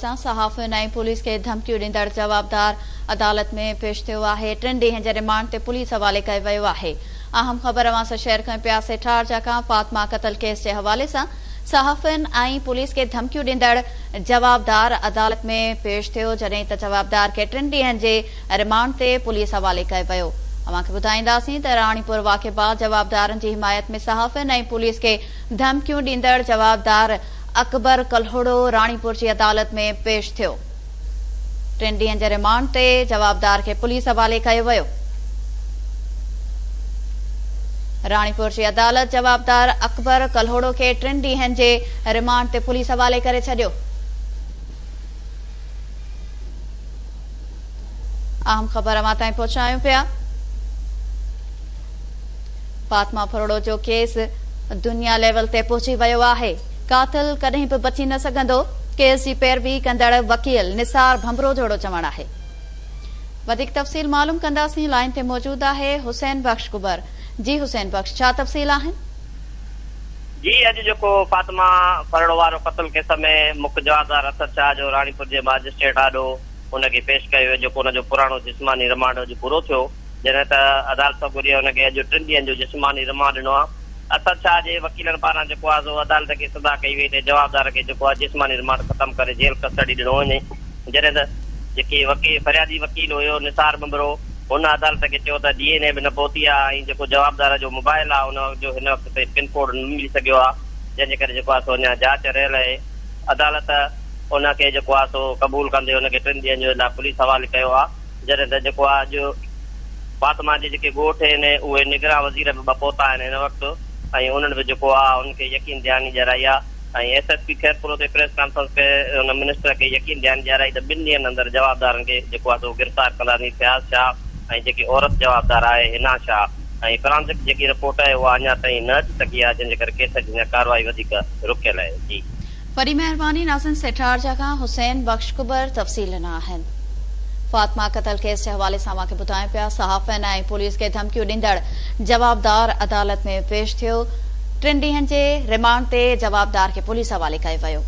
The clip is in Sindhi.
سان صحافين ۽ پوليس کي ڌمڪيون ڏيندڙ جوابدار عدالت ۾ پيش ٿيو آهي، ٽن ڏينهن جي رمانڊ تي پوليس حوالي ڪيو ويو آهي. اهم خبر اوهان سان شيئر ڪيون پيا سيٺارجا کان فاطمه قتل ڪيس جي حوالي سان صحافين ۽ پوليس کي ڌمڪيون ڏيندڙ جوابدار عدالت ۾ پيش ٿيو جڏهن ته جوابدار کي ٽن ڏينهن جي رمانڊ تي پوليس حوالي ڪيو ويو. اوهان کي ٻڌائينداسين ته راڻيپور واقعي بعد جوابدارن جي حمايت ۾ صحافين ۽ پوليس کي ڌمڪيون ڏيندڙ جوابدار اڪبر ڪلهوڙو راڻيپور جي عدالت ۾ پيش ٿيو. ٽن ڏينهن جي رمانڊ تي جوابدار کي پوليس حوالي ڪيو ويو. راڻيپور جي عدالت جوابدار اڪبر ڪلهوڙو کي ٽن ڏينهن جي رمانڊ تي پوليس حوالي ڪري ڇڏيو. اهم خبر اوهان تائين پهچايون پيا. فاطمه ڦرڙو جو ڪيس دنيا ليول تي پهچي ويو آهي، قاتل ڪڏهن به بچي نه سگهندو، ڪيس جي پيروي ڪندڙ وڪيل نثار ڀنڀرو جوڙو چوڻ آهي. وڌيڪ تفصيل معلوم ڪنداسين، لائين تي موجود آهي حسين بخش ڪٻر، جي حسين بخش ڇا تفصيل آهن؟ جي اڄ جيڪو فاطمه ڦرڙو وارو قتل ڪيس ۾ مک جوابدار اسد شاهه جو راڻيپور جي ماجسٽريٽ آڏو ان کي پيش ڪيو ويو جيڪو ان جو پراڻو جسماني رمانڊ اڄ پورو ٿيو جڏهن ته عدالت سڳوريء ان کي اڄ ٽن ڏينهن جو جسماني رمانڊ ڏنو آهي. اسد شاهه جي وڪيلن پاران جيڪو آهي سو عدالت کي استدعا ڪئي وئي ته جوابدار کي جيڪو آهي جسماني رمانڊ ختم ڪري جيل ڪسٽڊي ڏنو وڃي جڏهن ته جيڪي وڪي فريادي وڪيل هيو نثار ٻنڀرو هن عدالت کي چيو ته ڊي اين اي به نه پهتي آهي ۽ جيڪو جوابدار جو موبائل آهي ان جو هن وقت تائين پن ڪوڊ نه ملي سگهيو آهي جنهن جي ڪري جيڪو آهي سو اڃا جاچ رهيل آهي عدالت ان کي جيڪو آهي سو قبول ڪندي ان کي ٽن ڏينهن جو لاء پوليس حوالي ڪيو آهي جڏهن ته جيڪو آهي اڄ فاطمه جي جيڪي ڳوٺ آهن اهي نگران وزير به ٻه پهتا آهن هن وقت ۽ انهن به جيڪو آهي انهن کي يقين دهاني ڏيارائي آهي ۽ ايس ايس پي خيرپور اتي پريس ڪانفرنس ڪري ان منسٽر کي يقين دهاني ڏيارائي ته ٻن ڏينهن اندر جوابدارن کي جيڪو آهي سو گرفتار ڪنداسين فياض شاهه ۽ جيڪي عورت جوابدار آهي حنا شاهه ۽ فرانزڪ جيڪي رپورٽ آهي اها اڃا تائين نه اچي سگهي آهي جنهن جي ڪري ڪيس جي اڃا ڪارروائي وڌيڪ رڪيل آهي جي. وڏي مهرباني ناظرين سيٺارجا کان حسين بخش ڪٻر تفصيل ڏنا آهن. فاطمه قتل ڪيس جي حوالي سان اوهان کي ٻڌايون پيا صحافين ۽ پوليس کي ڌمڪيون ڏيندڙ جوابدار عدالت ۾ پيش ٿيو ٽن ڏينهن جي رمانڊ تي جوابدار کي پوليس حوالي ڪيو ويو.